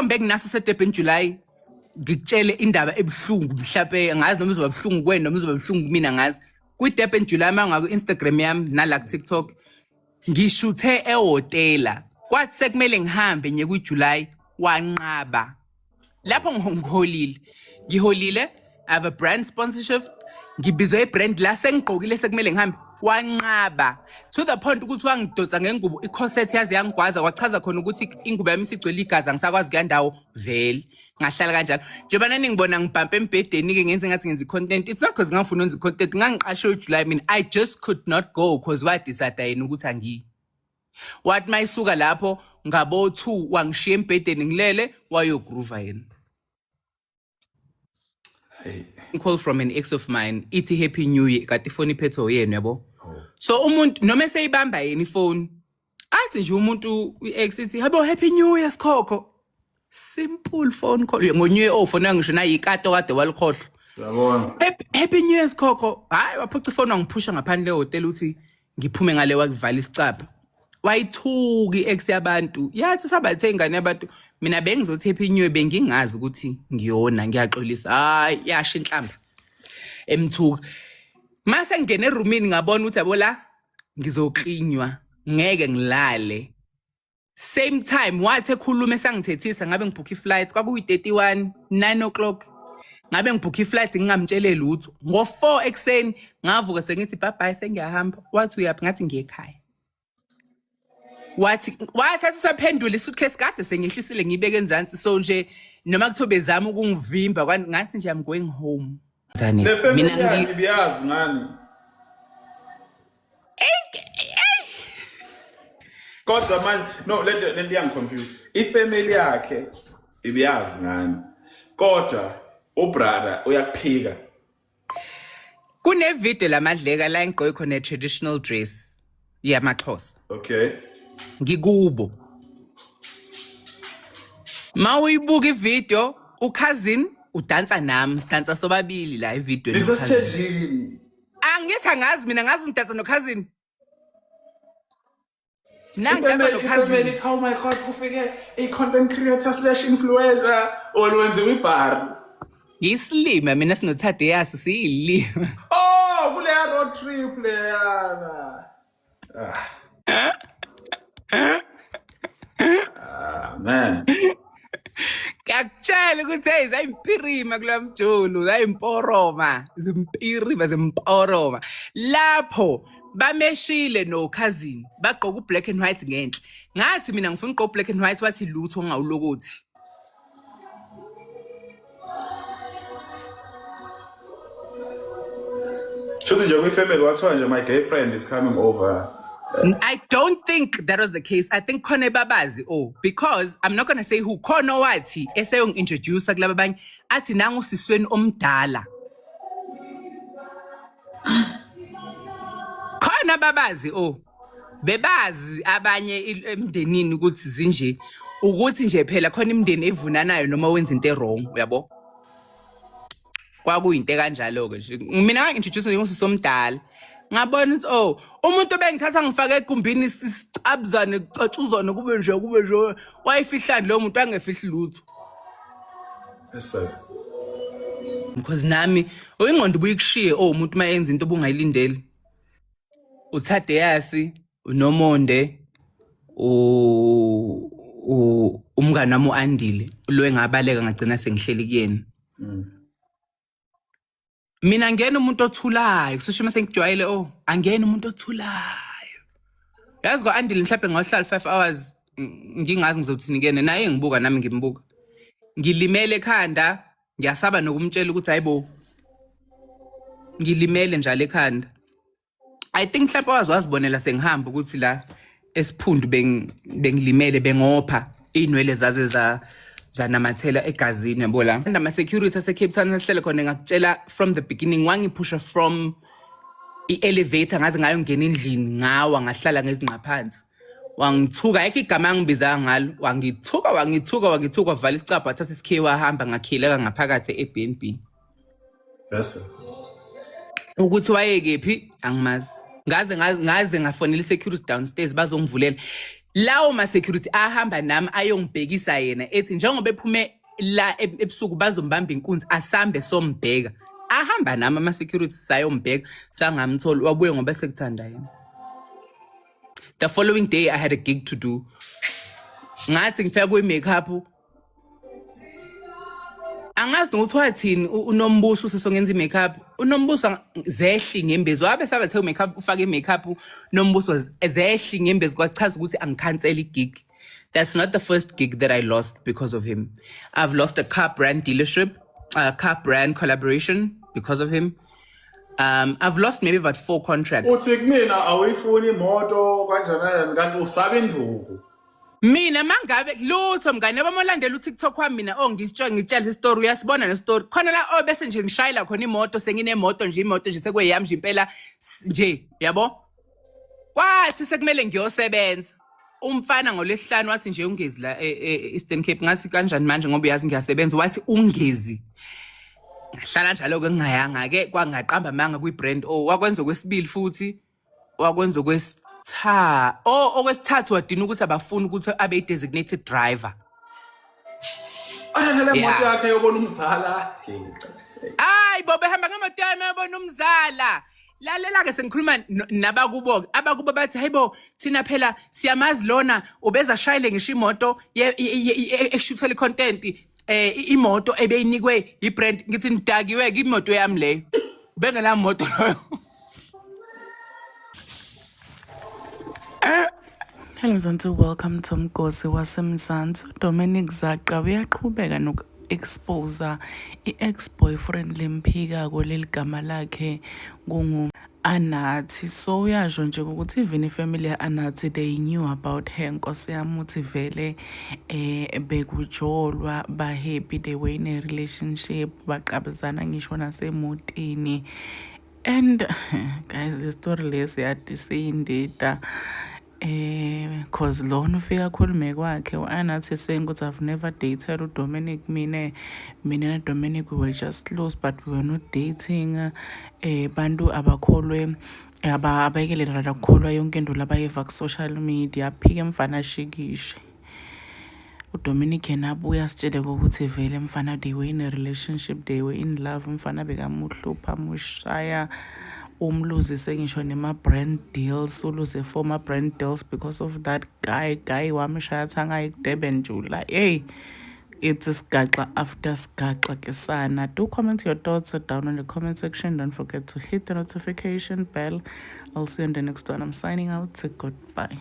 Isithombe enginaso seDurban July ngikutshele indaba ebuhlungu mhlawumbe ngazi noma izoba buhlungu kuwena noma izoba buhlungu kumina ngazi. Kwi-Durban July uma ngaku Instagram yami nala ku-TikTok ngishuthe ehhotela kwathi sekumele ngihambe ngiye kwi-July wanqaba. Lapho ngiholile. Ngiholile I have a brand sponsorship ngibizwe ibrand la sengigqokile sekumele ngihambe wanqaba to the point ukuthi wangidonsa ngengubo i-corset yaze yangigwaza kwachaza khona ukuthi ingubo yami isigcwele igazi angisakwazi kuya ndawo vele ngahlala kanjalo njengoba naningibona ngibhampa embhedeni-ke ngenze ngathi ngenza i-content it's not because ngangifuna ukwenza i-content ngangiqashwe ujuly mina I just could not go because wadecide yena ukuthi angiyi wathi mayisuka lapho ngabo-2 wangishiya embhedeni ngilele wayogruva yena. Hey. Call from an ex of mine ithi happy new year kade ifoni iphethwe uyena yabo. Oh. So umuntu noma eseyibamba yena ifoni athi nje umuntu i-ex ithi habo happy new year sikhokho. Simple phone call ngo new year ofona ngisho nayikato kade walikhohlwa. Uyabona? Happy new year sikhokho. Hayi waphuca ifoni wangiphusha ngaphandle ehotel uthi ngiphume ngale wakuvala isicabha wayithuka i-ex yabantu yathi sabathe ingane yabantu mina bengizothi happy new year bengingazi ukuthi ngiyona ngiyaxolisa hayi yasho inhlamba emthuka mase ngingena erumini ngabona ukuthi yabo la ngizoklinywa ngeke ngilale same time wathi ekhuluma esangithethisa ngabe ngibhukha iflight kwakuyi-31 9 o'clock ngabe ngibhukha iflight ngingamtshele lutho ngo-4 ekuseni ngavuka sengithi bye bye sengiyahamba wathi uyaphi ngathi ngiye ekhaya wathi wathatha usaphendula isuitcase kade sengehlisile ngiyibeke enzansi so nje noma kuthiwa bezama ukungivimba ngathi nje I'm going home Le family mina yakhe ibiyazi ngani? Kodwa manje no lento lento iyangiconfuse. Ifamily yakhe ibiyazi ngani? Kodwa ubrother uyakuphika. Kune video lamadleka la engigqoke khona traditional dress yamaXhosa. Okay. Ngikubo. Ma uyibuka ivideo ucousin udansa nami sidansa sobabili la evidweni. Nisesithenjini. Angithi angazi mina ngazi ngidansa nocousin. Mina ngidansa nocousin. Ithi oh my god kufike i content creator slash influencer olwenziwa ibhari. Ngiyisilima mina sinoThadeyasi siyilima. Oh kuleya road trip leyana. Ah. Ah, man. Ngiyakutshela ukuthi hey zayimpirima kula mjolo, zayimporoma, zimpirima zimporoma. Lapho bameshile no cousin, bagqoka ublack and white ngenhla. Ngathi mina ngifuna ugqoka black and white wathi lutho ngawulokothi. Shuthi nje kwi-family wathiwa nje my gay friend is coming over. I don't think that was the case. I think khona babazi oh because I'm not going to say who khona wathi eseyongi-introduce kulaba abanye athi nangu sisweni omdala. Khona babazi oh bebazi abanye emndenini ukuthi zinje ukuthi nje phela khona imindeni evunanayo noma wenza into e-wrong uyabo kwakuyinto ekanjalo-ke nje mina ngangi-introduce njengosisi omdala ngabona ukuthi oh umuntu obengithatha ngifake egumbini sicabuzane kucatshuzwane kube nje kube nje wayefihlani lowo muntu angefihli lutho Yes. Because nami ingqondo ubuyikushiye oh umuntu uma enza into obungayilindeli uThadeyasi uNomonde u umngane wami uAndile lo engabaleka ngagcina sengihleli kuyena. Mina ngena umuntu othulayo kusho uma sengijwayele oh angena umuntu othulayo. Yazi kwa-Andile mhlawumbe ngahlala 5 hours ngingazi ngizothini kuyena naye ngibuka nami ngimbuka. Ngilimele ekhanda ngiyasaba nokumtshela ukuthi hayibo ngilimele njalo ekhanda. I think mhlawumbe waze wazibonela sengihamba ukuthi la esiphundu bengilimele bengopha iy'nwele zaze za zanamathela egazini yabo la nama-security ase-Cape Town esihlele khona ngakutshela from the beginning wangiphusha from i-elevator ngaze ngayongena endlini ngawa ngahlala ngezingqaphansi wangithuka ayikho igama angibizanga ngalo wangithuka wangithuka wangithuka wavala isicabha wathatha isikhiye wahamba ngakhileka ngaphakathi e-Airbnb. Yes. Ukuthi wayekephi angimazi. Ngaze ngaze ngafonela i-security downstairs bazongivulela. Lawo ma-security ahamba nami ayongibhekisa yena, ethi njengoba ephume la ebusuku bazombamba inkunzi, asambe sombheka. Ahamba nami ama-security, sayombheka, sangamtholi. Wabuye ngoba sekuthanda yena. The following day I had a gig to do. Ngathi ngifika kwi-makeup, angazi nokuthi wathini uNombuso usesongenza i-makeup. UNombuso zehli ngembezi, wabe sabathe u-makeup, ufake i-makeup Nombuso, zehli ngembezi, kwachaza ukuthi angikhansela i-gig. That's not the first gig that I lost because of him. I've lost a car brand dealership, a car brand collaboration because of him. I've lost maybe about four contracts. Uthi kumina awuyifuni imoto kanjani kanjani, kanti usaba induku. Mina mangabe lutho, mngane, yabo, molandela uTikTok wami mina, oh, ngisitsho, ngitshela isitori, uyasibona nestory khona la, oh, bese nje ngishayela khona imoto, senginemoto nje, imoto nje sekweyami nje impela nje, yabo. Kwathi sekumele ngiyosebenza, umfana ngolwesihlanu wathi nje ungezi la e-Eastern Cape. Ngathi kanjani manje, ngoba uyazi ngiyasebenza? Wathi ungezi. Ngahlala njalo-ke, ngingayanga-ke, kwangaqamba amanga kwi-brand. Oh, wakwenza okwesibili futhi wakwenza okwesithathu. Oh, okwesithathu wadina ukuthi abafuni ukuthi abe i-designated driver. Alalele moto yakhe yobona umzala. Hayi bo, behamba ngemoto yami yabona umzala. Lalela-ke, sengikhuluma nabakubo-ke, abakubo bathi, hayi bo, thina phela siyamazi lona, ubeza shayele ngisho imoto eshuthela i-content, imoto ebeyinikwe i-brand. Ngithi nidakiwe-ke, imoto yami leyo, bengenamoto loyo. Hello Mzansi, welcome to Mgosi waseMzansi. Dominic Zaqa uyaqhubeka noku-expose i-ex-boyfriend lemphikako leli gama lakhe kungu Anathi. So uyasho nje ukuthi even ifamily ya-Anathi, they knew about her. Nkosi yami, uthi vele bekujolwa, ba-happy, they were in a relationship, baqabuzana ngisho nasemotini. And guys, le story lesi yadi siyindida, cause lona ufika akhulume kwakhe u-Anathi saying ukuthi, "I've never dated uDominic. Mina noDominic, we were just close, but we were not dating." Bantu abakholwe, abayekelela la kukholwa yonke into labayiva ku-social media. Aphike mfana, ashikishe. UDominic yena abuye asitshele ukuthi vele mfana, they were in a relationship, they were in love. Umfana bekamuhlupha, amushaya, umluzise ngisho nema-brand deals, uluze four brand deals because of that guy. Guy wamshaya athi angayi kuDurban July. Hey, it's sigaxa after sigaxa ke sana. Do comment your thoughts down in the comment section. Don't forget to hit the notification bell. I'll see you in the next one. I'm signing out. Goodbye.